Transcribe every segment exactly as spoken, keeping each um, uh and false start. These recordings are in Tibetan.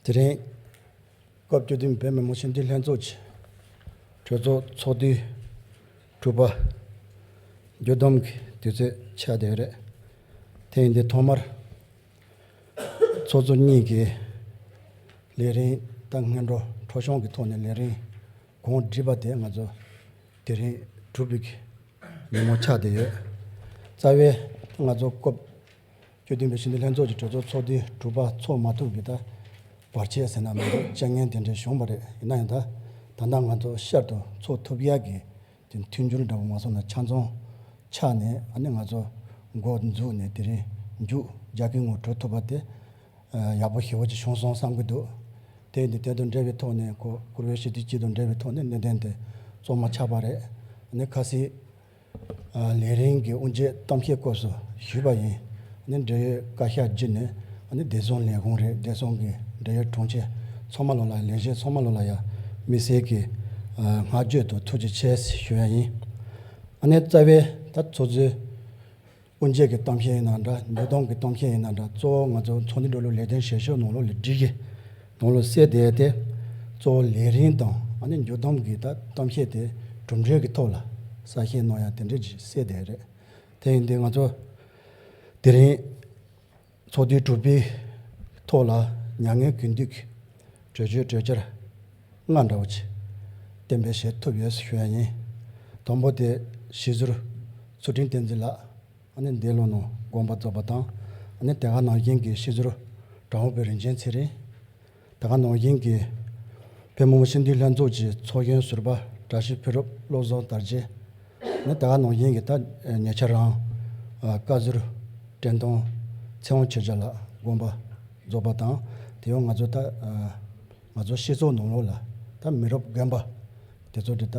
དེ་རིང་སྐབས་བཅུ་བདུན་བོད་མི་མང་སྤྱི་འཐུས་ལྷན་ཚོགས་ཀྱི་གྲོས་ཚོགས་ཚོགས་དུས་དྲུག་པ་མཇུག་བསྡོམས་ཀྱི་དུས་ཚོད་ཆགས་བསྡད་ཡོད་རེད། དེ་ཡིན་དུས་ཐོག་མར་ཚོགས་གཙོ་གཉིས་ཀྱི་ལས་རིམ་དང་སྔོན་འགྲོ་འཕྲོ་སྐྱོང་གི་ཐོག་ནས་ལས་རིམ་གང་བསྒྲིགས་པ་དེ་ང་ཚོ་དེ་རིང་གྲུབ་པའི་ཉིན་མོ་ཆགས་བསྡད་ཡོད། རྩ་བའི་ང་ཚོ་སྐབས་བཅུ་བདུན་པའི་སྤྱི་འཐུས་ལྷན་ཚོགས་ཀྱི་གྲོས་ཚོགས་ཚོགས་དུས་དྲུག་པ་ཚོགས་མ་ཐུབ་པའི་ད་བར་ཆད་ཟེར་ན་མི་འདུག་རྐྱེན་ངན་དེ་འདྲ་བྱུང་བ་རེད། ཡིན་ན་ཡང་ད་ད་ལྟ་ང་ཚོ་ཤར་དུ་ཚོགས་ཐུབ་ཡག་གི་དེ་མཐུན་འགྱུར་འདྲ་བོ་མ་སོང་ན་ཆ་ཚང་ཆགས་ནས་ཨ་ནི་ང་ཚོ་འགོ་འཛུགས་ནས་དེ་རིང་མཇུག་རྒྱ་སྐྱེད་ངོ་འགྲོ་ཐུབ་པ་དེ་ཡག་པོ་ཞེ་པོ་ཅིག་བྱུང་སོང་བསམ་གྱི་འདུག་དེ་འདི་དེ་དང་འབྲེལ་བའི་ཐོག་ནས་གོ་བཀུར་འོས་སྤྱི་འཐུས་སྤྱི་དང་འབྲེལ་བའི་ཐོག་ནས་གནད་དོན་དེ་གཙང་མ་ཆགས་པ་རེད། ཨ་ནི་ཁ་སང་ལས་རིམ་གྱི་དབུ་འབྱེད་གཏམ་བཤད་སྐབས་སུ་ཞུས་པ་ཡིན། ཨ་ནི་འབྲེལ་ཡོད་བཀའ་ཤག་བརྒྱུད་ནས་ཨ་ནི་བདེ་སྲུང་ལས་ཁུངས་རེད། བདེ་སྲུང་གི་འབྲེལ་ཡོད་དྲུང་ཆེ་ཚང་མ་ལོ་ལ་ལས་བྱེད་ཚང་མ་ལོ་ལ་ཡང་དམིགས་བསལ་གྱི་བསྔགས་བརྗོད་དང་ཐུགས་རྗེ་ཆེ་ཞུ་ཡ་ཡིན། ཨ་ནི་རྩ་བའི་ད་ཚོགས་གཙོའི་དབུ་འབྱེད་ཀྱི་གཏམ་བཤད་ཡིན་ན་འདྲ། མཇུག་བསྡོམས་ཀྱི་གཏམ་བཤད་ཡིན་ན་འདྲ། གཙོ་བོ་ང་ཚོ་ཚོགས་འདུ་འགྲོ་ལུགས་ལས་དོན་བྱེད་ཕྱོགས་ནང་ལོགས་ལ་སྒྲིག་གི་ནང་ལོགས་གསལ་བསྡད་དེ། གཙོ་བོ་ལས་རིམ་དང་ཨ་ནི་མཇུག་བསྡོམས་ཀྱི་ད་གཏམ་བཤད་དེ་གྲུབ་འབྲས་ཀྱི་ཐོག་ལ་གསལ་བཤད་གནང་ཡ་དེ་འདྲ་ཅིག་གསལ་བསྡད་རེད། དེ་ཡིན་དུས་ང་ཚོ་དེ་རིང་ཚོགས་དུས་དྲུག་པའི་ཐོག་ལ་མྱ་ངན་གུས་འདུད་ཀྱི་གྲོས་ཆོད་གྲོས་འཆར་ལྔ་འདྲ་བོ་ཅིག་གཏན་འབེབས་བྱེད་ཐུབ་ཡོད་ཞུ་ཡ་ཡིན། དང་པོ་དེ་སྤྱི་ཟུར་ཚུལ་ཁྲིམས་བསྟན་འཛིན་ལགས། ཨ་ནི་འདས་ལོ་ནང་དགོངས་པ་རྫོགས་པ་དང་། ཨ་ནི་དེ་ག་ནང་བཞིན་གྱི་སྤྱི་ཟུར་དྲང་དབུ་བོད་རིགས་རྒྱུན་ཚེ་རིང་། དེ་ག་ནང་བཞིན་གྱི་བོད་མི་མང་སྤྱི་འཐུས་ལྷན་ཚོགས་ཀྱི་ཚོགས་གཞོན་ཟུར་པ་བཀྲ་ཤིས་ཕུན་རབ་བློ་བཟང་དར་རྒྱས། ཨ་ནི་དེ་ག་ནང་བཞིན་གྱི་ད་ཉེ་ཆར་རང་བཀའ་ཟུར་དྲན་གདུང་ཚེ་དབང་ཆོས་རྒྱལ་ལགས་དགོངས་པ་རྫོགས་པ་དང་། དེ་ཡང་ང་ཚོ་ད་ང་ཚོ་སྤྱི་ཚོགས་ནང་ལོགས་ལ་ད་མི་རབས་རྒན་པ་དེ་ཚོ་དེ་ད།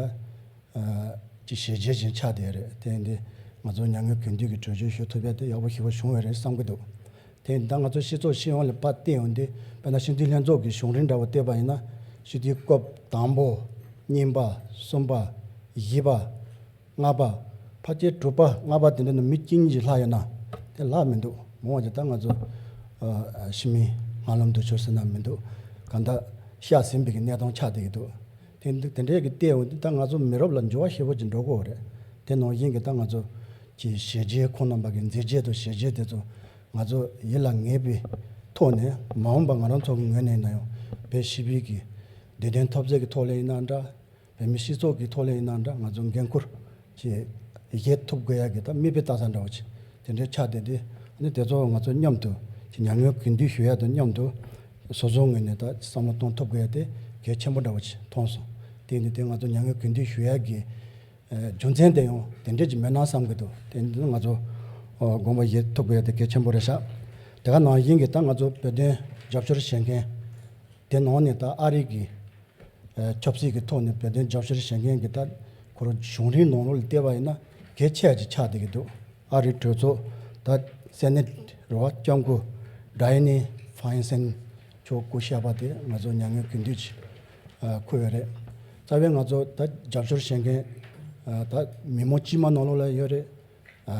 ཅིག་ཞལ་བརྗེད་ཅིག་ཆགས་བསྡད་རེད། དེ་ཡིན་དུས་ང་ཚོ་མྱ་ངན་གུས་འདུད་ཀྱི་གྲོས་ཆོད་ཞུ་ཐུབ་ཡ་དེ་ཡག་པོ་ཞེ་པོ་བྱུང་བ་རེད་བསམ་གྱི་འདུག་དེ་ཡིན་ད་ང་ཚོ་སྤྱི་ཚོགས་སྤྱི་ཡོངས་ལ་ཕར་བལྟས་ཡོང་དུས་དཔེར་ན་སྤྱི་འཐུས་ལྷན་ཚོགས་ཀྱི་བྱུང་རིམ་འདྲ་བོ་བལྟས་པ་ཡིན་ན། སྤྱི་འཐུས་སྐབས་དང་པོ། གཉིས་པ། གསུམ་པ། བཞི་པ། ལྔ་པ། ཕལ་ཆེར་དྲུག་པ་ལྔ་པ་དེ་འདྲ་ནི་མི་གཅིག་གཉིས་ཅིག་ལྷག་ཡོད་ན་དེ་ལྷག་མི་འདུག་མང་བ་ཅིག་ད་ང་ཚོ་ཕྱི་མིག་སྔ་ལམ་དུ་ཤོར་ཟེར་ན་མི་འདུག་གང་ལྟར་གཤགས་ཟིན་པའི་གནས་སྟངས་ཆགས་བསྡད་ཀྱི་འདུག་དེ་འདི་དེ་འདྲའི་གི་བལྟས་འོང་དུས་ད་ང་ཚོ་མི་རབས་ལ་འགྱུར་བ་ཞེ་པོ་ཅིག་འགྲོ་གི་ཡོད་རེད། དེ་ནང་བཞིན་གྱི་ད་ང་ཚོ་གི་ཞལ་བརྗེད་ཁོང་རྣམ་པ་གི་མཛད་རྗེས་དང་ཞལ་བརྗེད་དེ་ཚོ་ང་ཚོ་ཡིད་ལ་ངེས་པའི་ཐོག་ནས་མ་འོངས་པ་ང་རང་ཚོ་གི་ངོས་ནས་ཡིན་ན་ཡང་བོད་སྤྱི་པའི་གི་བདེ་དོན་འཐབ་རྩོད་ཀྱི་ཐོག་ལ་ཡིན་ན་འདྲ། བོད་མི་སྤྱི་ཚོགས་ཀྱི་ཐོག་ལ་ཡིན་ན་འདྲ་ང་ཚོ་འགན་ཁུར་ཅིག་བཞེས་ཐུབ་དགོས་ཡ་གི་ད་མིག་དཔེ་ལྟ་ས་འདྲ་བོ་ཅིག་དེ་འདྲའི་ཆགས་བསྡད་དེ། ཨ་ནི་དེ་ཚོ་ང་ཚོ་མཉམ་དུ་ཅིག་མྱ་ངན་གུས་འདུད་ཞུ་ཡ་དང་མཉམ་དུ་སོ་སོའི་ངོས་ནས་ད་བསམ་བློ་གཏོང་ཐུབ་དགོས་ཡ་དེ་གལ་ཆེན་པོ་འདྲ་བོ་ཅིག་མཐོང་སོང་། དེ་ནི་དེ་ང་ཚོ་མྱ་ངན་གུས་འདུད་ཞུ་ཡ་གི་རྒྱུ་མཚན་དེ་ཡང་དེ་འདྲས་ཅིག་མེད་ན་བསམ་གི་འདུག་དེ་འདི་ང་ཚོ་དགོངས་པ་བཞེས་ཐུབ་དགོས་ཡ་དེ་གལ་ཆེན་པོ་རེད་ཤག་དེ་ག་ནང་བཞིན་གྱི་ད་ང་ཚོ་བོད་དོན་རྒྱབ་སྐྱོར་བྱེད་མཁན་དེ་ནང་ནས་ད་ཨ་རི་གི་ཆབ་སྲིད་ཀྱི་ཐོག་ནས་བོད་དོན་རྒྱབ་སྐྱོར་བྱེད་མཁན་གྱི་ད་ཁོ་རང་བྱུང་རིམ་ནང་ལོགས་ལ་བལྟས་པ་ཡིན་ན་གལ་ཆེ་བ་ཅིག་ཆགས་བསྡད་ཀྱི་འདུག་ཨ་རིའི་གྲོས་ཚོགས་ད་སེ་ནེ་ཊི་རེད་བ། ལྕམ་སྐུ་ཌ་ཡ་ནི་ཧྥ་ཡིན་སན་མཆོག་སྐུ་གཤེགས་པ་དེ་ང་ཚོ་མྱ་ངན་གུས་འདུད་ཀྱིས་འཁུར་ཡོད་རེད། རྩ་བའི་ང་ཚོ་ད་རྒྱབ་སྐྱོར་བྱེད་མཁན་ད་མི་མང་དཀྱུས་མ་ནང་ལོགས་ལ་ཡོད་རེད།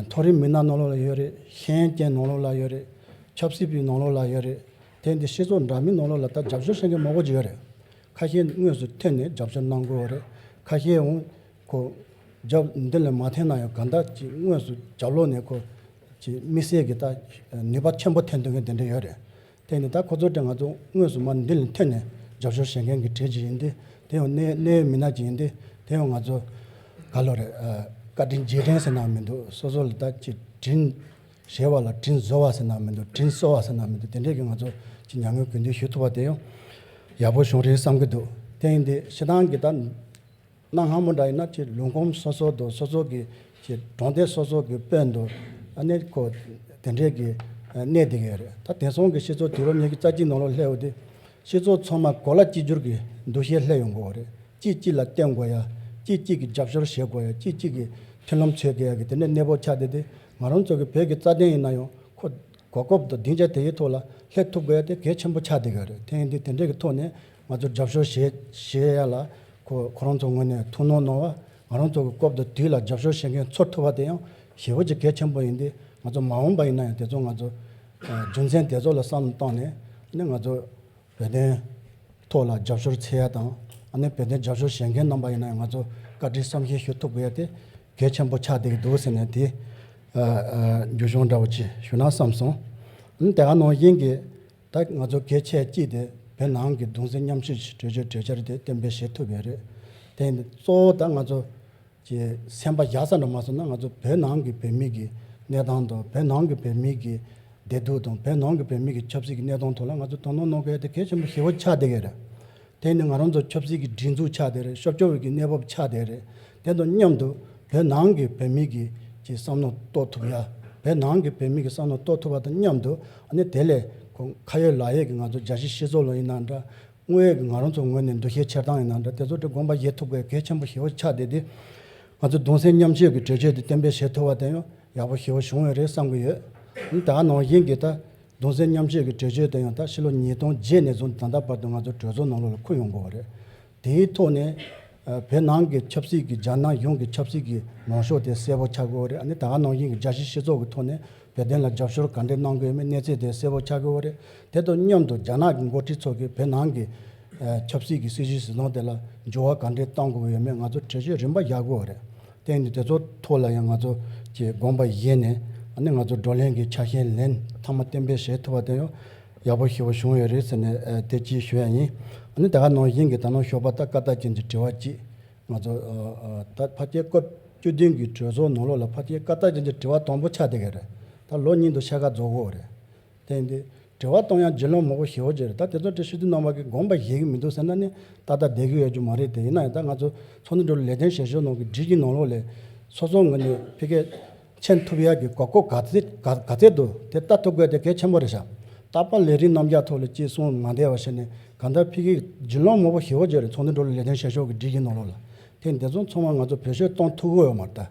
མཐོ་རིམ་མི་སྣ་ནང་ལོགས་ལ་ཡོད་རེད། ཤེས་ཡོན་ཅན་ནང་ལོགས་ལ་ཡོད་རེད། ཆབ་སྲིད་པའི་ནང་ལོགས་ལ་ཡོད་རེད། དེ་འདི་སྤྱི་ཚོགས་འདྲ་མིན་ནང་ལོགས་ལ་ད་རྒྱབ་སྐྱོར་བྱེད་མཁན་མང་པོ་ཅིག་ཡོད་རེད། ཁ་ཤས་དངོས་སུ་ཐོན་ནས་རྒྱབ་སྐྱོར་གནང་དགོས་རེད། ཁ་ཤས་འོང་ཁོ་རྒྱབ་འདི་ལ་མ་ཐོན་ན་ཡང་གང་ལྟར་ཅིག་དངོས་སུ་རྒྱབ་ལོགས་ནས་ཁོ་ཅིག་དམིགས་བསལ་གྱི་ད་ནུས་པ་ཆེན་པོ་ཐོན་ཐུབ་མཁན་དེ་འདྲ་ཡོད་རེད། དེ་ནི་ད་ཁོ་ཚོ་དེ་ང་ཚོ་དངོས་སུ་མ་འདི་ལ་ཐོན་ནས་རྒྱབ་སྐྱོར་བྱེད་མཁན་གྱི་གྲས་ཅིག་ཡིན་ཏེ། དེ་ཡང་གནད་གནད་ཡོད་མི་སྣ་ཅིག་ཡིན་ཏེ། དེ་ཡང་ང་ཚོ་ག་ལོ་རེད། བཀའ་དྲིན་རྗེས་དྲན་ཟེར་ན་མི་འདུག་སོ་སོ་ལ་ད་ཅིག་དྲིན་གཞལ་བ་ལ་དྲིན་གཟོ་བ་ཟེར་ན་མི་འདུག་དྲིན་གསོ་བ་ཟེར་ན་མི་འདུག་དེ་འདྲས་ཀྱི་ང་ཚོ་ཅིག་མྱ་ངན་གུས་འདུད་ཞུ་ཐུབ་པ་དེ་ཡང་ཡག་པོ་བྱུང་རེད་བསམ་གྱི་འདུག་དེ་ཡིན་ཏེ་སྤྱིར་བཏང་གི་ད་གནའ་སྔ་མོ་འདྲ་ཡིན་ན་ཅིག་ལུང་ཁུངས་སོ་སོ་དང་སོ་སོ་གི་ཅིག་གྲོང་སྡེ་སོ་སོ་གི་དཔོན་དང་ཨ་ནི་ཁོ་དེ་འདྲས་ཀྱི་གནས་བསྡད་ཀྱི་ཡོད་རེད། ད་དེང་སང་གི་སྤྱི་ཚོགས་དུས་རབས་ཉི་ཤུ་རྩ་གཅིག་ནང་ལོགས་སླེབས་ཡོང་དུས་སྤྱི་ཚོགས་ཚང་མ་གོ་ལ་གཅིག་གྱུར་གྱི་འདུ་ཤེས་སླེབས་ཡོང་གི་ཡོད་རེད། གཅིག་གཅིག་ལ་བརྟེན་དགོས་ཡ། གཅིག་གཅིག་གི་རྒྱབ་སྐྱོར་བྱེད་དགོས་ཡ། གཅིག་གཅིག་གི་མཐུན་ལམ་འཚོལ་དགོས་ཡ་གི་དེ་འདྲའི་གནས་བབ་ཆགས་བསྡད་དེ། ང་རང་ཚོ་གི་བོད་ཀྱི་རྩ་དོན་ཡིན་ན་ཡང་ཁོ་གོ་སྐབས་དང་སྡིངས་ཆ་དེ་ཡི་ཐོག་ལ་སླེབས་ཐུབ་དགོས་ཡ་དེ་གལ་ཆེན་པོ་ཆགས་བསྡད་ཀྱི་རེད། དེ་ཡིན་དུས་དེ་འདྲའི་གི་ཐོག་ནས་ང་ཚོ་རྒྱབ་སྐྱོར་བྱེད་བྱེད་ཡ་ལ་ཁོ་ཁོ་རང་ཚོ་ངོས་ནས་ཐུགས་སྣང་གནང་བ། ང་རང་ཚོ་གི་སྐབས་དང་དུས་ལ་རྒྱབ་སྐྱོར་བྱེད་མཁན་ཚོར་ཐུབ་པ་དེ་ཡང་ཞེ་པོ་ཅིག་གལ་ཆེན་པོ་ཡིན་དུས། ང་ཚོ་མ་འོངས་པ་ཡིན་ན་ཡང་དེ་ཚོ་ང་ཚོ་རྒྱུ་མཚན་དེ་ཚོ་ལ་བསམ་བློ་བཏང་ནས་ནི་ང་ཚོ་ བོད་དོན་ཐོག་ལ་རྒྱབ་སྐྱོར་འཚོལ་ཡ་དང་། ཨ་ནི་བོད་དོན་རྒྱབ་སྐྱོར་བྱེད་མཁན་རྣམ་པ་ཡིན་ན་ཡང་ང་ཚོ་བཀའ་དྲིན་བསམ་ཤེས་ཞུ་ཐུབ་དགོས་ཡ་དེ་གལ་ཆེན་པོ་ཆགས་བསྡད་ཀྱི་འདུག་ཟེར་ནས་དེ་ཨ་ཨ་རྒྱུ་གཞུང་འདྲ་བོ་ཅིག་ཞུ་ན་བསམ་སོང་། ཨ་ནི་དེ་ག་ནང་བཞིན་གྱི་ད་ང་ཚོ་གལ་ཆེ་གཅིག་དེ་བོད་ནང་གི་གདུང་སེམས་མཉམ་སྐྱེད་ཀྱི་གྲོས་ཆོད་གྲོས་འཆར་དེ་གཏན་འབེབས་བྱེད་ཐུབ་ཡོད་རེད། དེ་ཡིན་དུས་གཙོ་བོ་ད་ང་ཚོ་གི་སེམས་པ་བཞག་ས་འགྲོ་མ་སོང་ན། ང་ཚོ་བོད་ནང་གི་བོད་མི་གི་གནས་སྟངས་དང་། བོད་ནང་གི་བོད་མི་གི་བདེ་སྡུག་དང་། བོད་ནང་གི་བོད་མི་གི་ཆབ་སྲིད་ཀྱི་གནས་སྟངས་ཐོག་ལ་ང་ཚོ་དོ་སྣང་གནང་དགོས་ཡ་དེ་གལ་ཆེན་པོ་ཞེ་པོ་ཆགས་བསྡད་ཀྱི་རེད། དེ་ནི་ང་རང་ཚོ་ཆབ་སྲིད་ཀྱི་སྒྲིག་འཛུགས་ཆགས་བསྡད་རེད། ཤོབ་ཆོབ་ཀྱི་གནས་བབ་ཆགས་བསྡད་རེད། དེ་དང་མཉམ་དུ་བོད་ནང་གི་བོད་མི་གི་ཀྱི་བསམ་བློ་གཏོད་ཐུབ་ཡ། བོད་ནང་གི་བོད་མི་གི་བསམ་བློ་གཏོད་ཐུབ་པ་དང་མཉམ་དུ། ཨ་ནི་དེ་ལས་ཁོ་ཁ་ཡོད་ལག་ཡོད་ཀྱི་ང་ཚོ་རྒྱལ་སྤྱིའི་སྤྱི་ཚོགས་ལ་ཡིན་ན་འདྲ། དངོས་ཡོད་ཀྱི་ང་རང་ཚོ་ངོས་ནས་འདུ་ཤེས་འཆར་སྟངས་ཡིན་ན་འདྲ། དེ་ཚོ་དེ་དགོངས་པ་བཞེས་ཐུབ་དགོས་གལ་ཆེན་པོ་ཞེ་པོ་ཆགས་བསྡད་དེ། ང་ཚོ་གདུང་སེམས་མཉམ་སྐྱེད་ཀྱི་གྲོས་ཆོད་དེ་གཏན་འབེབས་བྱེད་ཐུབ་པ་དེ་ཡང་ཡག་པོ་ཞེ་པོ་བྱུང་ཡོད་རེད་བསམ་གྱི་ཡོད། ཨ་ནི་ད་ག་ནང་བཞིན་གྱི་ད་གདུང་སེམས་མཉམ་སྐྱེད་ཀྱི་གྲོས་ཆོད་དེ་ཡང་ད་ཕྱི་ལོ་ཉིས་སྟོང་བརྒྱད་ནས་བཟུང་ད་ལྟ་བར་དུ་ང་ཚོ་གྲོས་ཚོགས་ནང་ལོགས་ལ་འཁུར་ཡོང་དགོས་པ་རེད། དེའི་ཐོག་ནས་ཨ་བོད་ནང་གི་ཆབ་སྲིད་ཀྱི་རྒྱ་ནག་གཞུང་གི་ཆབ་སྲིད་ཀྱི་ལངས་ཕྱོགས་དེ་གསལ་པོ་ཆགས་དགོས་པ་རེད། ཨ་ནི་ད་ག་ནང་བཞིན་གྱི་རྒྱལ་སྤྱིའི་སྤྱི་ཚོགས་ཀྱི་ཐོག་ནས་བོད་དོན་ལ་རྒྱབ་སྐྱོར་ག་འདྲས་གནང་དགོས་ཡོད་མེད་གནས་ཚུལ་དེ་གསལ་པོ་ཆགས་དགོས་པ་རེད། དེ་དང་མཉམ་དུ་རྒྱ་ནག་གི་འགོ་ཁྲིད་ཚོ་གིས་བོད་ནང་གི་ཨ་ཆབ་སྲིད་ཀྱི་སྲིད་བྱུས་སྲིད་དོན་དེ་ལ་འགྱུར་བ་ག་འདྲས་གཏོང་དགོས་ཡོད་མེད་ང་ཚོ་གྲོས་ཆོད་རིམ་པ་བཞག་དགོས་པ་རེད། དེ་ཡིན་དུས་དེ་ཚོ་ཐོག་ལ་ཡང་ང་ཚོ་གི་དགོངས་པ་བཞེས་ནས། ཨ་ནི་ང་ཚོ་བགྲོ་གླེང་གི་ཆ་ཤས་ལན་ཐ་མ་གཏན་འབེབས་བྱེད་ཐུབ་པ་དེ་ཡང་ཡག་པོ་ཞེ་པོ་བྱུང་ཡོད་རེད་ཟེར་ནས་ཨ་དེ་གཅིག་ཞུ་ཡ་ཡིན། ཨ་ནི་ད་ག་ནང་བཞིན་གྱི་ད་ནང་ཞོགས་པ་ད་སྐར་རྟགས་ཅན་གྱི་དྲི་བ་གཅིག་ང་ཚོ་ཨ་ཨ་ད་ཕལ་ཆེར་སྐབས་བཅུ་བདུན་གྱི་གྲོས་ཚོགས་ནང་ལོགས་ལ་ཕལ་ཆེར་སྐར་རྟགས་ཅན་གྱི་དྲི་བ་དང་པོ་ཆགས་བསྡད་ཀྱི་རེད། ད་ལོ་གཉིས་དང་ཕྱེད་ཀ་རྫོགས་ཀྱི་ཡོད་རེད། དེ་ཡིན་དུས་དྲི་བ་གཏོང་ཡ་བརྒྱུད་ལམ་མང་པོ་ཞེ་པོ་ཅིག་རེད། ད་དེ་ཚོ་དྲི་ཞུ་དུས་རྣམ་པ་གིས་དགོངས་པ་བཞེས་ཀྱི་མི་འདུག་ཟེར་ན་ནི་ཏག་ཏག་བསྡད་ཀྱི་ཡོད་རྒྱུ་མ་རེད། དེ་ཡིན་ན་ཡང་ད་ང་ཚོ་ཚོགས་འདུ་འགྲོ་ལས་དོན་བྱེད་ཕྱོགས་ནང་གི་སྒྲིག་གཞི་ནང་ལོགས་ལ་སོ་སོ་ངོས་ནས་ཕ་གིར་མཆན་ཐུབ་ཡ་གི་གོ་སྐབས་ག་ཚད་ག་ག་ཚད་འདུག་དེ་ལྟ་ཐུབ་དགོས་དེ་གལ་ཆེན་པོ་རེད་ཤག་རྟག་པར་ལས་རིམ་རྣམ་གཞག་ཐོག་ལ་ཅིག་གསུང་མ་བསྡད་པ་བྱས་ནས་གང་ལྟར་ཕ་གིར་བརྒྱུད་ལམ་མང་པོ་ཞེ་པོ་ཅིག་རེད། ཚོགས་འདུ་འགྲོ་ལས་དོན་བྱེད་ཕྱོགས་ཀྱི་སྒྲིག་གཞི་ནང་ལོགས་ལ། དེ་འདི་ཚོ་ཚང་མ་ང་ཚོ་བེད་སྤྱོད་གཏོང་ཐུབ་ཀྱི་ཡོད་མ་རེད་ད།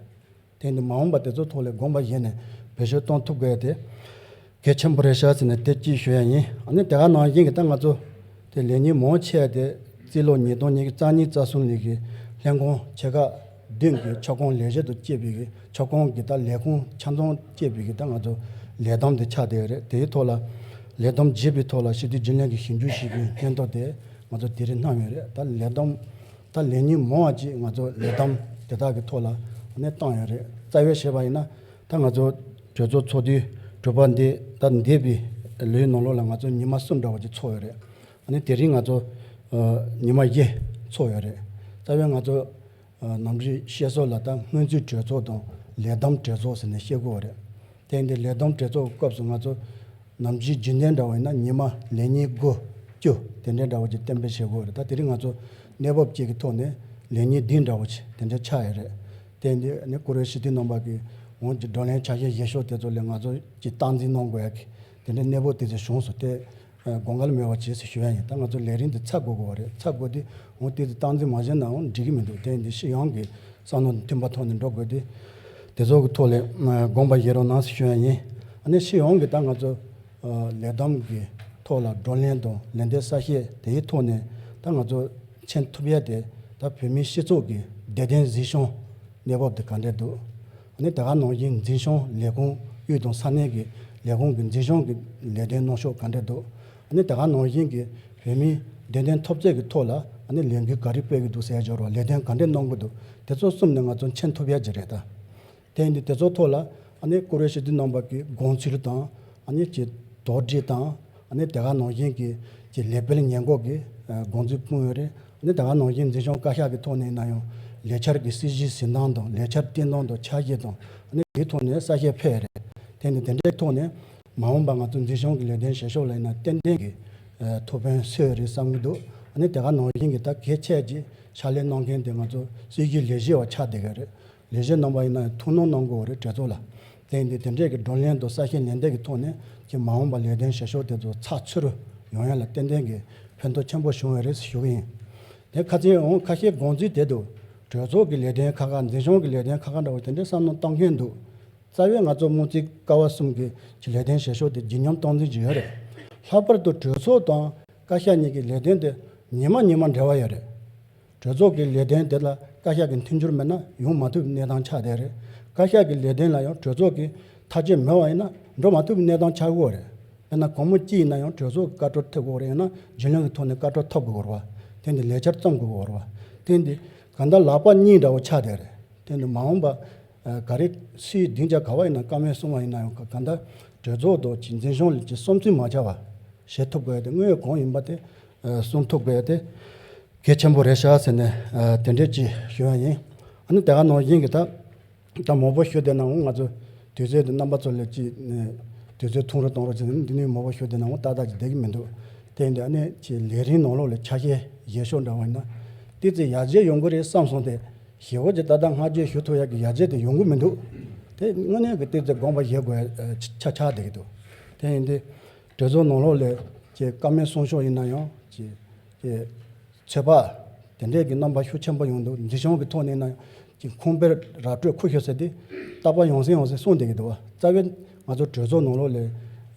དེ་ཡིན་དུས་མ་འོངས་པ་དེ་ཚོ་ཐོག་ལ་དགོངས་པ་བཞེས་ནས་བེད་སྤྱོད་གཏོང་ཐུབ་དགོས་དེ་གལ་ཆེན་པོ་རེད་ཤག་ཟེར་ནས་དེ་གཅིག་ཞུ་ཡ་ཡིན། ཨ་ནི་དེ་ག་ནང་བཞིན་གྱི་ད་ང་ཚོ་དེ་ལས་ཉིན་མང་ཆེ་བ་དེ་རྩིས་ལོ་ཉིས་སྟོང་ཉི་ཤུ་རྩ་གཉིས་རྩ་གསུམ་ལོའི་གི་ལྷན་ཁང་ཆེ་ཁག་བདུན་གྱི་ཁྱབ་ཁོངས་ལས་བྱེད་དང་བཅས་པའི་གི་ཁྱབ་ཁོངས་ཀྱི་ད་ལས་ཁུངས་ཆ་ཚང་བཅས་པའི་གི་ད་ང་ཚོ་ལས་བསྡོམས་དེ་ཆགས་བསྡད་ཡོད་རེད། དེའི་ཐོག་ལ་ལས་བསྡོམས་བྱས་པའི་ཐོག་ལ་སྤྱི་འཐུས་རྒྱུན་ལས་ཀྱི་ཞིབ་འཇུག་ཞུས་པའི་སྙན་ཐོ་དེ་ང་ཚོ་དེ་རིང་བསྣམས་ཡོད་རེད། ད་ལས་བསྡོམས་ད་ལས་ཉིན་མང་བ་ཅིག་ང་ཚོ་ལས་བསྡོམས་དེ་དག་གི་ཐོག་ལ་ནས་བཏང་ཡོད་རེད། རྩ་བའི་བཤད་པ་ཡིན་ན་ད་ང་ཚོ་གྲོས་ཚོགས་ཚོགས་དུས་དྲུག་པ་འདི་ད་འདས་པའི་ལོའི་ནང་ལོགས་ལ་ང་ཚོ་ཉི་མ་གསུམ་འདྲ་བོ་ཅིག་ཚོགས་ཡོད་རེད། ཨ་ནི་དེ་རིང་ང་ཚོ་ཨ་ཉི་མ་བཞི་ཚོགས་ཡོད་རེད། རྩ་བའི་ང་ཚོ་ཨ་ནམ་རྒྱུན་བཤད་སྲོལ་ལ་ད་སྔོན་རྩིས་གྲོས་ཚོགས་དང་ལས་བསྡོམས་གྲོས་ཚོགས་ཟེར་ནས་བཤད་ཀྱི་ཡོད་རེད། དེ་ཡིན་དུས་ལས་བསྡོམས་གྲོས་ཚོགས་ཀྱི་སྐབས་སུ་ང་ཚོ་ནམ་རྒྱུན་རྒྱུན་ལྡན་འདྲ་བོ་ཡིན་ན་ཉི་མ་ལས་ཉིན་དགུ་བཅུ་དེ་འདྲའི་འདྲ་བོ་ཅིག་གཏན་འབེབས་བྱེད་དགོས་རེད། ད་དེ་རིང་ང་ཚོ་གནས་བབ་ཅིག་གི་ཐོག་ནས་ལས་ཉིན་བདུན་འདྲ་བོ་ཅིག་དེ་འདྲ་ཆགས་ཡོད་རེད། དེ་ཡིན་དུས་ཨ་ནི་བཀུར་འོས་སྤྱི་འཐུས་རྣམ་པ་གིས་འོང་གི་བགྲོ་གླེང་ཆ་ཤས་བཞེས་ཕྱོགས་དེ་ཚོ་ལ་ང་ཚོ་ཅིག་སྟངས་འཛིན་གནང་དགོས་ཡ་གི་དེ་འདྲའི་གནས་བབ་དེ་ཚོ་བྱུང་སོང་སྟེ། ཨ་དགོངས་འགལ་མེད་པ་བྱས་ཟེར་ཞུ་ཡ་ཡིན། ད་ང་ཚོ་ལས་རིམ་འདི་ཚར་དགོས་དགོས་པ་རེད། ཚར་དགོས་དུས་འོང་དེ་ཚོ་སྟངས་འཛིན་མ་བྱས་ན་འོང་འགྲིག་གི་མི་འདུག་དེ་ཡིན་དུས་སྤྱི་ཡོངས་ཀྱི་བསམ་བློ་མཐུན་པ་ཐོག་ནས་འགྲོ་དགོས་དུས་དེ་ཚོ་གི་ཐོག་ལ་ཨ་དགོངས་པ་བཞེས་རོགས་གནང་ཟེར་ཞུ་ཡ་ཡིན། ཨ་ནི་སྤྱི་ཡོངས་ཀྱི་ད་ང་ཚོ་ཨ་ལས་བསྡོམས་ཀྱི་ཐོག་ལ་བགྲོ་གླེང་དང་ལན་འདེབས་གསལ་བཤད་དེའི་ཐོག་ནས་ད་ང་ཚོ་མཁྱེན་ཐུབ་ཡ་དེ་ད་བོད་མིའི་སྤྱི་ཚོགས་ཀྱི་བདེ་དོན་འཛིན་སྐྱོང་གནས་བབ་དེ་ག་འདྲས་འདུག་ཨ་ནི་དེ་ག་ནང་བཞིན་འཛིན་སྐྱོང་ལས་ཁུངས་དབུས་དང་ས་གནས་ཀྱི་ལས་ཁུངས་ཀྱི་འཛིན་སྐྱོང་གི་ལས་དོན་གནང་ཕྱོགས་ག་འདྲས་འདུག་ཨ་ནི་དེ་ག་ནང་བཞིན་གྱི་བོད་མིའི་བདེ་དོན་འཐབ་རྩོད་ཀྱི་ཐོག་ལ་ཨ་ནི་ལས་འགུལ་ག་རེ་སྤེལ་གྱི་འདུག་ཟེར་ཡ་སྦྱོར་བ་ལས་དོན་ག་འདྲས་གནང་གི་འདུག་དེ་ཚོ་གསུམ་ནས་ང་ཚོ་མཁྱེན་ཐུབ་ཡ་ཅིག་རེད་ད། དེ་ཡིན་དུས་དེ་ཚོ་ཐོག་ལ་ཨ་ནི་བཀུར་འོས་སྤྱི་འཐུས་རྣམ་པ་གི་དགོངས་ཚུལ་དང་ཨ་ནི་ཀྱི་དོགས་འདྲི་དང་ཨ་ནི་དེ་ག་ནང་བཞིན་གྱི་ཀྱི་ལས་སྤེལ་ཉེས་འགོག་གི་ཨ་དགོངས་ཚུལ་སྤུངས་ཡོད་རེད། ཨ་ནི་དེ་ག་ནང་བཞིན་འཛིན་སྐྱོང་བཀའ་ཤག་གི་ཐོག་ནས་ཡིན་ན་ཡང་ལས་འཆར་གྱི་སྲིད་ཇུས་འཛིན་སྟངས་དང་ལས་འཆར་བཏིང་སྟངས་དང་འཆར་གཞི་དང་ཨ་ནི་དེའི་ཐོག་ནས་གསལ་བཤད་ཕེབས་ཡོད་རེད། དེ་ནི་དེ་འདྲའི་ཐོག་ནས་མ་འོངས་པ་ང་ཚོ་འཛིན་སྐྱོང་གི་ལས་དོན་བྱེད་ཕྱོགས་ལ་ཡིན་ན་ཏན་ཏན་གྱི་ཨ་ཐུགས་ཕན་གསོས་ཡོད་རེད་བསམ་གྱི་འདུག་ཨ་ནི་དེ་ག་ནང་བཞིན་གྱི་ད་གལ་ཆེ་ཅིག་ཕྱག་ལས་གནང་མཁན་དེ་ང་ཚོ་སྲིད་ཇུས་ལས་བྱེད་པ་ཆགས་བསྡད་ཀྱི་རེད། ལས་བྱེད་རྣམ་པ་ཡིན་ན་ཡང་ཐུགས་སྣང་གནང་དགོས་པ་རེད་གྲོས་ཚོགས་ལ། དེ་ཡིན་དུས་དེ་འདྲས་ཀྱི་བགྲོ་གླེང་དང་གསལ་བཤད་ལན་འདེབས་ཀྱི་ཐོག་ནས་ཀྱི་མ་འོངས་པ་ལས་དོན་བྱེད་ཕྱོགས་དེ་ཚོ་ཚགས་ཚུད་རུ་ཡོང་ཡ་ལ་ཏན་ཏན་གྱི་ཕན་ཐོགས་ཆེན་པོ་བྱུང་བ་རེད་ཞུ་གི་ཡིན། དེ་ཁ་ཚིག་འོང་ཁ་ཤས་དགོངས་ཚུལ་དེ་འདུག་གྲོས་ཚོགས་ཀྱི་ལས་དོན་ཁག་ཁག་འཛིན་སྐྱོང་གི་ལས་དོན་ཁག་ཁག་འདྲ་བོ་དེ་འདྲས་བསམ་བློ་གཏོང་མཁན་འདུག་རྩ་བའི་ང་ཚོ་སྨོན་རྩིས་ཀ་བ་གསུམ་གྱི་ཀྱི་ལས་དོན་བྱེད་ཕྱོགས་དེ་ལྗིད་སྙོམས་གཏོང་འཛིན་གྱི་ཡོད་རེད། ལྷག་པར་དུ་གྲོས་ཚོགས་དང་བཀའ་ཤག་གཉིས་ཀྱི་ལས་དོན་དེ་ཉི་མ་ཉི་མ་འབྲེལ་བ་ཡོད་རེད། གྲོས་ཚོགས་ཀྱི་ལས་དོན་དེ་ལ་བཀའ་ཤག་གི་མཐུན་འགྱུར་མེད་ན་ཡོང་མ་ཐུབ་པའི་གནས་སྟངས་ཆགས་བསྡད་རེད། བཀའ་ཤག་གི་ལས་དོན་ལ་ཡང་གྲོས་ཚོགས་ཀྱི་ཐག་གཅོད་མེད་པ་ཡིན་ན་འགྲོ་མ་ཐུབ་པའི་གནས་སྟངས་ཆགས་ཀྱི་ཡོད་རེད། ཡང་ན་སྒོར་མོ་གཅིག་ཡིན་ན་ཡང་གྲོས་ཚོགས་ཀྱི་བཀའ་འཁྲོལ་ཐོབ་དགོས་རེད། ཡང་ན་རྒྱུན་ལས་ཀྱི་ཐོག་ནས་བཀའ་འཁྲོལ་ཐོབ་དགོས་རེད་བ། དེ་འདི་ལས་འཆར་བརྩམ་དགོས་རེད་བ། དེ་འདི་གང་ལྟར་ལག་པ་གཉིས་འདྲ་བོ་ཆགས་བསྡད་རེད། དེ་འདི་མ་འོངས་པ་ཨ་ག་རེ་སྲིད་སྡིངས་ཆ་ག་བ་ཡིན་ན་བཀའ་མོལ་གསུང་བ་ཡིན་ན་ཡང་གང་ལྟར་གྲོས་ཚོགས་དང་ཅིག་འཛིན་སྐྱོང་ལ་ཅིག་བསམ་ཚུལ་མ་ཆགས་པ་བྱེད་ཐུབ་དགོས་ཡ་དེ་དངོས་ཡོད་གང་ཡིན་པ་དེ་ཨ་གསུང་ཐུབ་དགོས་ཡ་དེ་གལ་ཆེན་པོ་རེད་ཤག་ཟེར་ནས་ཨ་དེ་འདྲས་ཅིག་ཞུ་ཡ་ཡིན། ཨ་ནི་དེ་ག་ནང་བཞིན་གྱི་ད། ད་མང་པོ་ཞུ་བསྡད་ན་འོང་། ང་ཚོ་དུས་ཚོད་དེ་རྣམ་པ་ཚོ་ལ་ཅིག་ནས་དུས་ཚོད་ཐུང་རུ་གཏོང་རོགས་བྱེད། འདི་ནས་མང་པོ་ཞུ་བསྡད་ན་འོང་ཏག་ཏག་ཅིག་བསྡད་ཀྱི་མི་འདུག་དེ་ཡིན་དུས་ཨ་ནི་ཅིག་ལས་རིམ་ནང་ལོགས་ལ་ཆ་ཤས་བཞེས་ཕྱོགས་འདྲ་བ་ཡིན་ན་ཏོག་ཙམ་ཡར་རྒྱས་ཡོང་གི་རེད་བསམ་སོང་སྟེ། ཞེ་པོ་ཅིག་ད་ལྟ་སྔ་རྗེས་ཞུ་ཐུབ་ཡག་གི་ཡར་རྒྱས་དེ་ཡོང་གི་མི་འདུག་དེ་དངོས་གནས་ཀྱི་ཏོག་ཙམ་དགོངས་པ་བཞེས་དགོས་ཡ་ཆ་ཆགས་བསྡད་ཀྱི་འདུག་དེ་ཡིན་དུས་གྲོས་ཚོགས་ནང་ལོགས་ལ་ཅིག་བཀའ་མོལ་གསུང་ཕྱོགས་ཡིན་ན་ཡང་ཅིག་ཅིག་ཚོད་དཔག་དེ་འདྲས་ཀྱི་རྣམ་པ་ཤུགས་ཆེན་པོ་ཡོང་འདུག་འཛིན་སྐྱོང་གི་ཐོག་ནས་ན་ཅིག་ཁུངས་དཔེ་ར་སྤྲོད་ཁུ་ཤོ་ཟེར་ཏེ་རྟག་པར་ཡང་སེ་ཡང་སེ་གསུངས་བསྡད་ཀྱི་འདུག་བ། རྩ་བའི་ང་ཚོ་གྲོས་ཚོགས་ནང་ལོགས་ལ་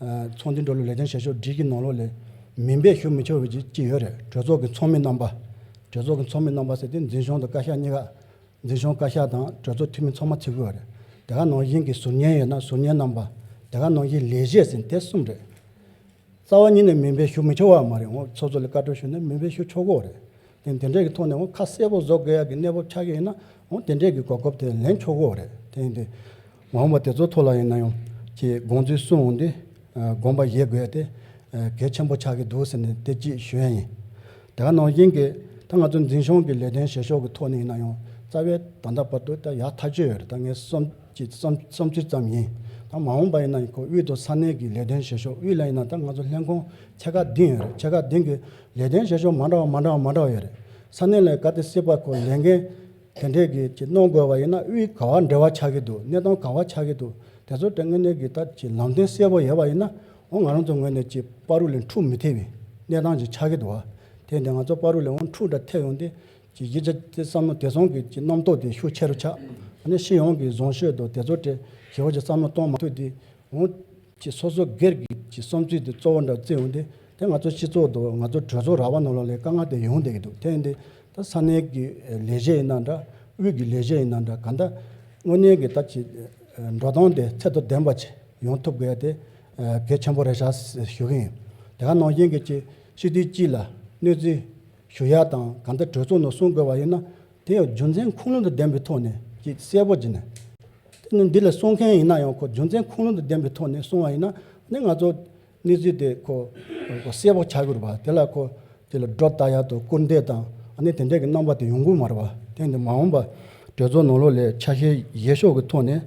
ཨ་ཚོགས་འདུ་འགྲོ་ལུགས་ལས་དོན་བྱེད་ཕྱོགས་སྒྲིག་གི་ནང་ལོགས་ལ་མིང་དཔེ་ཞུ་མི་ཆོག་པའི་ཅིག་ཅིག་ཡོད་རེད། གྲོས་ཚོགས་ཀྱི་ཚོགས་མི་རྣམ་པ། གྲོས་ཚོགས་ཀྱི་ཚོགས་མི་རྣམ་པ་ཟེར་ཏེ་འཛིན་སྐྱོང་དང་བཀའ་ཤག་གཉིས་ཀ། འཛིན་སྐྱོང་བཀའ་ཤག་དང་གྲོས་ཚོགས་འཐུས་མི་ཚང་མ་ཚུད་དགོས་རེད། དེ་ག་ནང་བཞིན་གྱི་ཟུར་ཉན་ཡོད་ན་ཟུར་ཉན་རྣམ་པ། དེ་ག་ནང་བཞིན་ལས་བྱེད་ཟེར་དེ་གསུམ་རེད། རྩ་བ་ཉིད་ནས་མིང་དཔེ་ཞུ་མི་ཆོག་པ་མ་རེད། འོ་ཚོགས་གཙོ་ལ་བཀའ་འཁྲོལ་ཞུས་ན་མིང་དཔེ་ཞུ་ཆོག་གི་རེད། དེ་དེ་འདྲས་ཀྱི་ཐོག་ནས་འོ་ཁ་གསལ་པོ་བཟོ་དགོས་ཡག་གི་གནས་བབ་ཆགས་ཀྱི་ཡིན་ན་འོ་དེ་འདྲས་ཀྱི་གོ་སྐབས་དེ་ལེན་ཆོག་གི་རེད། དེ་ཡིན་དུས་མ་འོངས་པ་དེ་ཚོ་ཐོག་ལ་ཡིན་ན་ཡང་ཀྱི་དགོངས་ཚུལ་གསུངས་འོང་དུས་དགོངས་པ་བཞེས་དགོས་ཡ་དེ་གལ་ཆེན་པོ་ཆགས་ཀྱི་འདུག་ཟེར་ནས་དེ་གཅིག་ཞུ་ཡ་ཡིན། དེ་ག་ནང་བཞིན་གྱི་ད་ང་ཚོ་འཛིན་སྐྱོང་གི་ལས་དོན་བྱེད་ཕྱོགས་ཀྱི་ཐོག་ནས་ཡིན་ན་ཡང་རྩ་བའི་ད་ལྟ་བར་དུ་ད་ཡག་ཐག་ཆོད་ཡོད་རེད། ད་ངས་བསམ་གྱི་བསམ་བསམ་ཚུལ་ཙམ་ཡིན། ད་མ་འོངས་པ་ཡིན་ན་ཁོ་དབུས་དང་ས་གནས་ཀྱི་ལས་དོན་བྱེད་ཕྱོགས། དབུས་ལ་ཡིན་ན་ད་ང་ཚོ་ལྷན་ཁང་ཆེ་ཁག་བདུན་ཡོད་རེད། ཆེ་ཁག་བདུན་གྱི་ལས་དོན་བྱེད་ཕྱོགས་མ་འདྲ་བ་མ་འདྲ་བ་མ་འདྲ་བ་ཡོད་རེད། ས་གནས་ལ་ག་དེ་སྲིད་པ་ཁོ་ལས་འགན་དེ་འདྲས་ཀྱི་ཅིག་གནང་དགོས་པ་ཡིན་ན་དབུས་ག་བ་འབྲེལ་བ་ཆགས་ཀྱི་འདུག་གནས་སྟངས་ག་བ་ཆགས་ཀྱི་འདུག་དེ་ཚོ་དེ་དངོས་གནས་ཀྱི་ད་ཅིག་ལམ་སྟོན་གསལ་པོ་ཡོད་པ་ཡིན་ན་འོ་ང་རང་ཚོ་ངོས་ནས་ཅིག་བར་དུ་ལ་འཁྲུག་མི་ཐེབས་པའི་གནས་སྟངས་ཅིག་ཆགས་ཀྱི་འདུག་བ། དེ་འདི་ང་ཚོ་བར་དུ་ལ་འོ་འཁྲུག་འདྲ་ཐེབས་ཡོང་དུས་ཅིག་གཞིས་ཆགས་དེ་བསམ་བློ་དེ་ཚོང་གི་ཅིག་རྣམ་རྟོག་དེ་ཤུགས་ཆེ་རུ་ཆགས། ཨ་ནི་སྤྱི་ཡོངས་ཀྱི་བཟང་སྤྱོད་དང་དེ་ཚོ་དེ་ཞེ་པོ་ཅིག་བསམ་བློ་གཏོང་མ་ཐུབ་དུས་འོ། ཅིག་སོ་སོ་སྒེར་གྱི་ཅིག་བསམ་ཚུལ་དེ་གཙོ་བོ་འདྲ་བརྩི་ཡོང་དུས་དེ་ང་ཚོ་སྤྱི་ཚོགས་དང་ང་ཚོ་གྲོས་ཚོགས་ར་བ་ནང་ལོགས་ལ་དཀའ་ངལ་དེ་ཡོང་བསྡད་ཀྱི་འདུག་དེ་ཡིན་དུས་ད་ས་གནས་ཀྱི་ལས་བྱེད་ཡིན་ན་འདྲ། དབུས་ཀྱི་ལས་བྱེད་ཡིན་ན་འདྲ། གང་ལྟར་དངོས་གནས་ཀྱི་ད་ཅིག་འགྲོ་སྟངས་དེ་ཚད་དང་ལྡན་པ་ཅིག་ཡོང་ཐུབ་དགོས་ཡ་དེ་གལ་ཆེན་པོ་རེད་ཤག་ཞུ་གི་ཡིན། དེ་ག་ནང་བཞིན་གྱི་ཅིག་སྤྱི་འཐུས་གཅིག་ལ་གནས་ཚུལ་ཞུ་ཡ་དང་གང་ལྟར་གྲོས་ཚོགས་ནང་གསུང་དགོས་པ་ཡིན་ན་དེ་ཡང་རྒྱུ་མཚན་ཁུངས་ལུང་དང་ལྡན་པའི་ཐོག་ནས་ཅིག་གསལ་པོ་བྱས་ནས། དེ་ནི་འདི་ལ་གསུང་མཁན་ཡིན་ན་ཡང་ཁོ་རྒྱུ་མཚན་ཁུངས་ལུང་དང་ལྡན་པའི་ཐོག་ནས་གསུང་བ་ཡིན་ན་ནི་ང་ཚོ་གནས་ཚུལ་དེ་ཁོ་ཁོ་གསལ་པོ་ཆགས་ཀྱི་རེད་པ། དེ་ལ་ཁོ་དེ་ལ་སྒྲོ་བཏགས་ཡག་དང་སྐུར་འདེབས་དང་ཨ་ནི་དེ་འདྲས་ཀྱི་རྣམ་པ་དེ་ཡོང་གི་མ་རེད་པ། དེ་འདི་མ་འོངས་པ་གྲོས་ཚོགས་ནང་ལོགས་ལ་ཆ་ཤས་བཞེས་ཕྱོགས་ཀྱི་ཐོག་ནས་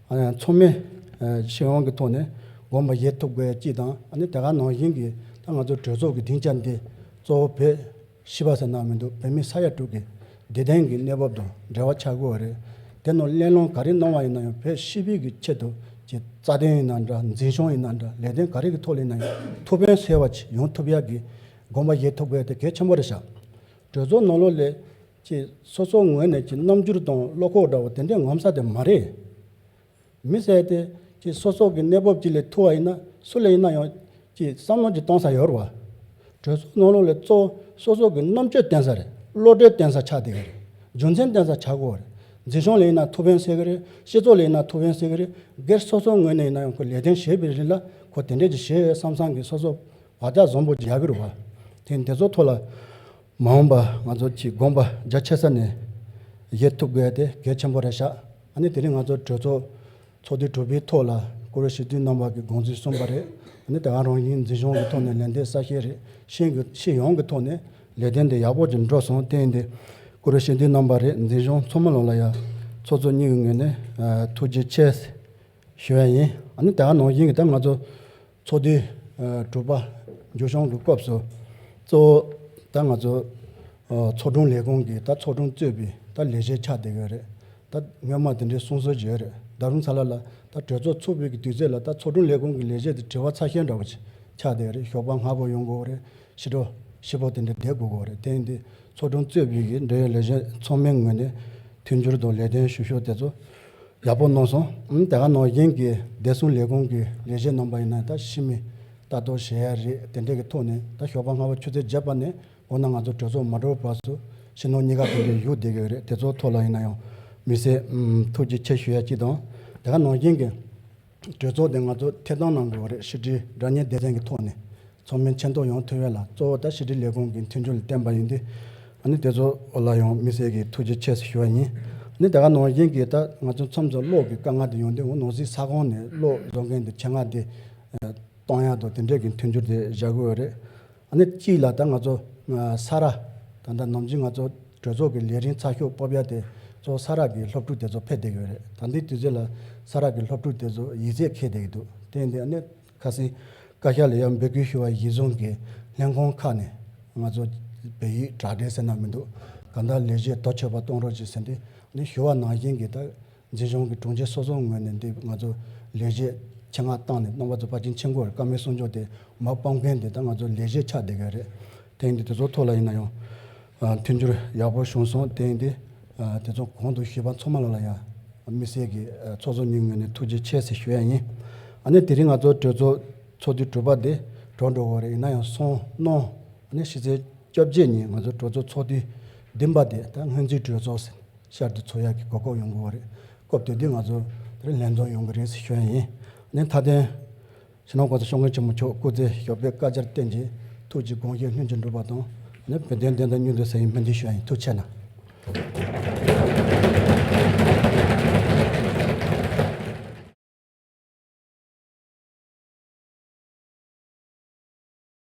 ཨ་ཚང་མས་ཨ་སྤྱི་ཡོངས་ཀྱི་ཐོག་ནས་དགོངས་པ་བཞེས་ཐུབ་དགོས་གཅིག་དང་ཨ་ནི་དེ་ག་ནང་བཞིན་གྱི་ད་ང་ཚོ་གྲོས་ཚོགས་ཀྱི་སྡིངས་ཆ་འདི་གཙོ་བོ་བོད་ཤི་བ་ཟེར་ན་མི་འདུག་བོད་མི་ས་ཡ་དྲུག་གི་བདེ་དོན་གྱི་གནས་བབ་དང་འབྲེལ་བ་ཆགས་ཀྱི་ཡོད་རེད། དེ་ནང་གླེང་སློང་ག་རེ་གནང་བ་ཡིན་ན་ཡང་བོད་སྤྱི་པའི་གི་ཆེད་དུ་ཀྱི་རྩ་དོན་ཡིན་ན་འདྲ། འཛིན་སྐྱོང་ཡིན་ན་འདྲ། ལས་དོན་ག་རེ་གི་ཐོག་ལ་ཡིན་ན་ཡང་ཐུགས་ཕན་གསོས་པ་ཅིག་ཡོང་ཐུབ་ཡག་གི་དགོངས་པ་བཞེས་ཐུབ་དགོས་དེ་གལ་ཆེན་པོ་རེད་ཤག་གྲོས་ཚོགས་ནང་ལོགས་ལ་ཀྱི་སོ་སོ་ངོས་ནས་ཀྱི་རྣམ་འགྱུར་དང་བློ་ཁོག་འདྲ་བོ་དེ་འདྲས་ངོམ་ས་དེ་མ་རེད། མི་ཟེར་དེ་ཅིག་སོ་སོ་གི་གནས་བབ་ཅིག་ལས་ཐུག་པ་ཡིན་ན་སུ་ལ་ཡིན་ན་ཡང་ཅིག་བསམ་བློ་ཅིག་གཏོང་ས་ཡོད་རེད་བ། གྲོས་ཚོགས་ནང་ལོགས་ལ་གཙོ་བོ་སོ་སོ་གི་རྣམ་དཔྱོད་བསྟན་ས་རེད། བློ་གྲོས་བསྟན་ས་ཆགས་བསྡད་ཀྱི་རེད། རྒྱུ་མཚན་བསྟན་ས་ཆགས་དགོས་རེད། འཛིན་སྐྱོང་ལ་ཡིན་ན་ཐུགས་ཕན་གསོས་ཀྱི་རེད། སྤྱི་ཚོགས་ལ་ཡིན་ན་ཐུགས་ཕན་གསོས་ཀྱི་རེད། སྒེར་སོ་སོ་ངོས་ནས་ཡིན་ན་ཡང་ཁོ་ལས་དོན་བྱེད་པའི་རིང་ལ་ཁོ་དེ་འདྲས་ཅིག་བྱེད་ཡོད་བསམ་བསམ་གི་སོ་སོ་བག་ཆགས་བཟང་པོ་ཅིག་ཡག་གི་རེད་བ། དེ་འདི་ཚོ་ཐོག་ལ་མ་འོངས་པ་ང་ཚོ་ཅིག་དགོངས་པ་རྒྱ་ཆེ་ས་ནས་བཞེས་ཐུབ་དགོས་ཡ་དེ་གལ་ཆེན་པོ་རེད་ཤག་ཨ་ནི་དེ་རིང་ང་ཚོ་གྲོས་ཚོགས་ཚོགས་དུས་དྲུག་པའི་ཐོག་ལ་བཀུར་འོས་སྤྱི་འཐུས་རྣམ་པ་གིས་དགོངས་ཚུལ་གསུངས་པ་རེད། ཨ་ནི་དེ་ག་རང་བཞིན་འཛིན་སྐྱོང་གི་ཐོག་ནས་ལན་འདེབས་གསལ་བཤད་རེད། ཤེས་གི་ཤེས་ཡོང་གི་ཐོག་ནས་ལས་དོན་དེ་ཡག་པོ་ཅིག་འགྲོ་སོང་། དེ་ཡིན་དུས་བཀུར་འོས་སྤྱི་འཐུས་རྣམ་པ་རེད། འཛིན་སྐྱོང་ཚང་མ་ལོག་ལ་ཡ་ཚོགས་གཙོ་གཉིས་ཀྱི་ངོས་ནས་ཐུགས་རྗེ་ཆེ་ཞུ་ཡ་ཡིན། ཨ་ནི་དེ་ག་ནང་བཞིན་གྱི་ད་ང་ཚོ་ཚོགས་དུས་ཨ་དྲུག་པ་མཇུག་སྐྱོང་གི་སྐབས་སུ་གཙོ་བོ་ད་ང་ཚོ་ཨ་ཚོགས་དྲུང་ལས་ཁུངས་ཀྱི་ད་ཚོགས་དྲུང་གཙོས་པའི་ད་ལས་བྱེད་ཆགས་བསྡད་ཡོད་རེད། ད་སྔོན་མ་དེ་འདྲའི་གསུང་སྲོལ་ཅིག་ཡོད་རེད། རྡ་རམ་ས་ལ་ལ་ད་གྲོས་ཚོགས་ཚུགས་པའི་གི་དུས་ཚོད་ལ་ད་ཚོགས་དྲུང་ལས་ཁུངས་ཀྱི་ལས་བྱེད་དེ་དྲི་བ་ཚ་ཤན་འདྲ་བོ་ཅིག་ཆགས་བསྡད་ཡོད་རེད། ཞོགས་པ་སྔ་པོ་ཡོང་དགོས་རེད། ཕྱི་དྲོ་ཕྱི་པོ་དེ་འདྲ་བསྡད་དགོས་ཀྱི་རེད། དེ་ཡིན་དུས་ཚོགས་དྲུང་གཙོས་པའི་གི་འབྲེལ་ཡོད་ལས་བྱེད་ཚང་མའི་ངོས་ནས་མཐུན་འགྱུར་དང་ལས་དོན་ཞུ་ཕྱོགས་དེ་ཚོ་ཡག་པོ་གནང་སོང་། ཨ་ནི་དེ་ག་ནང་བཞིན་གྱི་བདེ་སྲུང་ལས་ཁུངས་ཀྱི་ལས་བྱེད་རྣམ་པ་ཡིན་ན་ད་ཕྱི་མི་ལྟ་རྟོག་བྱེད་ཡ་རེད། དེ་འདྲས་ཀྱི་ཐོག་ནས་ད་ཞོགས་པ་སྔ་པོ་ཆུ་ཚོད་བརྒྱད་པ་ནས་འོ་ན་ང་ཚོ་གྲོས་ཚོགས་མ་གྲོལ་བར་དུ་ཕྱི་ནང་གཉིས་ཀ་དེ་འདྲས་བཞུགས་བསྡད་ཀྱི་ཡོད་རེད། དེ་ཚོ་ཐོག་ལ་ཡིན་ན་ཡང་མི་སེར་ཐུགས་རྗེ་ཆེ་ཞུ་ཡ་གཅིག་དང་། དེ་ག་ནང་བཞིན་གྱི་ གྲོས་ཚོགས་དེ་ང་ཚོ་ཐད་གཏོང་གནང་དགོས་པ་རེད། ཕྱི་དྲིལ་སྒྲ་བརྙན་སྡེ་ཚན་གྱི་ཐོག་ནས་ཚང་མས་མཁྱེན་རྟོགས་ཡོང་ཐུབ་ཡས་ལ་གཙོ་བོ་ད་ཕྱི་དྲིལ་ལས་ཁུངས་ཀྱི་མཐུན་འགྱུར་ལ་བརྟེན་པ་ཡིན་དུས། ཨ་ནི་དེ་ཚོ་ལ་ཡང་དམིགས་བསལ་གྱི་ཐུགས་རྗེ་ཆེ་ཞུ་བ་ཡིན། ཨ་ནི་དེ་ག་ནང་བཞིན་གྱི་ད་ང་ཚོ་མཚམས་མཚམས་གློག་གི་དཀའ་ངལ་དེ་ཡོང་དུས། འོ་ནང་སྲིད་ས་ཁོངས་ནས་གློག་བཟོ་མཁན་དེ་ཆེད་མངགས་དེ་གཏོང་ཡག་དང་དེ་འདྲས་ཀྱི་མཐུན་འགྱུར་དེ་བཞག་དགོས་རེད། ཨ་ནི་གཅིག་ལ་ད་ང་ཚོ་ས་ར། ད་ལྟ་ནམ་རྒྱུན་ང་ཚོ་གྲོས་ཚོགས་ཀྱི་ལས་རིམ་ཚགས་ཤོག་སྤོབས་ཡ་དེ་གཙོ་བོ་ས་ར་གི་སློབ་ཕྲུག་དེ་ཚོ་ཕེབས་བསྡད་ཡོད་རེད། ད་ལྟའི་དུས་ཚོད་ལ་ས་ར་གི་སློབ་ཕྲུག་དེ་ཚོ་ཡིག་ཚད་འཁྱེར་བསྡད་ཀྱི་འདུག་དེ་ཡིན་དུས་ཨ་ནི་ཁ་སང་བཀའ་ཤག་ལ་ཡང་འབོད་སྐུལ་ཞུ་བ་གཞིར་བཟུང་གི་ལྷན་ཁང་ཁག་ནས་ང་ཚོ་བོད་ཡིག་དྲ་སྦྲེལ་ཟེར་ན་མི་འདུག་གང་ལྟར་ལས་གཞི་དོ་ཆོད་པ་གཏོང་རོགས་ཞེས་ཟེར་དུས། ཨ་ནི་ཞུ་བ་ནང་བཞིན་གྱི་ད། འཛིན་སྐྱོང་གི་དྲུང་ཆེ་སོ་སོའི་ངོས་ནས་འདི་ང་ཚོ་ལས་གཞི་ཆེད་མངགས་བཏང་ནས། རྣམ་པ་ཚོ་ཕལ་ཆེར་མཁྱེན་གྱི་ཡོད་རེད། བཀའ་མོལ་གསུང་ཆོས་དེ་མར་སྤོང་མཁན་དེ་ད་ང་ཚོ་ལས་གཞི་ཆགས་བསྡད་ཡོད་རེད། དེ་ཡིན་དུས་དེ་ཚོ་ཐོག་ལ་ཡིན་ན་ཡང་ཨ་མཐུན་འགྱུར་ཡག་པོ་བྱུང་སོང་། དེ་ཡིན་དུས་ཨ་དེ་ཚོ་གོང་དུ་ཞུས་པ་ཚང་མ་ལ་ལ་ཡང་དམིགས་བསལ་གྱི་ཨ་ཚོགས་གཙོ་གཉིས་ངོས་ནས་ཐུགས་རྗེ་ཆེ་ཟེར་ཞུ་ཡ་ཡིན། ཨ་ནི་དེ་རིང་ང་ཚོ་གྲོས་ཚོགས་ཚོགས་དུས་དྲུག་པ་དེ་གྲོལ་འགྲོ་གི་རེད། ཡིན་ན་ཡང་སང་ཉིན་ཨ་ནི་ཕྱི་ཚེས་བཅོ་བརྒྱད་ཉིན་ང་ཚོ་གྲོས་ཚོགས་ཚོགས་དུས་བདུན་པ་དེ་ད་སྔོན་རྩིས་གྲོས་ཚོགས་ཟེར། ཤར་དུ་ཚོགས་ཡག་གི་གོ་སྐབས་ཡོང་དགོས་པ་རེད། སྐབས་དེ་དུས་ང་ཚོ་དེར་ལྷན་འཛོམས་ཡོང་གི་རེད་ཟེར་ཞུ་ཡ་ཡིན། ནས་མཐའ་དོན་སྤྱི་ནོར་༸གོང་ས་༸སྐྱབས་མགོན་ཆེན་པོ་མཆོག་སྐུ་ཚེ་ཞབས་པད་བསྐལ་བརྒྱར་བརྟན་ཅིང་། ཐུགས་ཀྱི་དགོངས་བཞེད་ལྷུན་གྱིས་འགྲུབ་པ་དང་། ནས་བོད་དོན་བདེན་མཐའ་མྱུར་དུ་གསལ་བའི་སྨོན་འདུན་ཞུ་ཡ་ཡིན། ཐུགས་རྗེ་གནང་།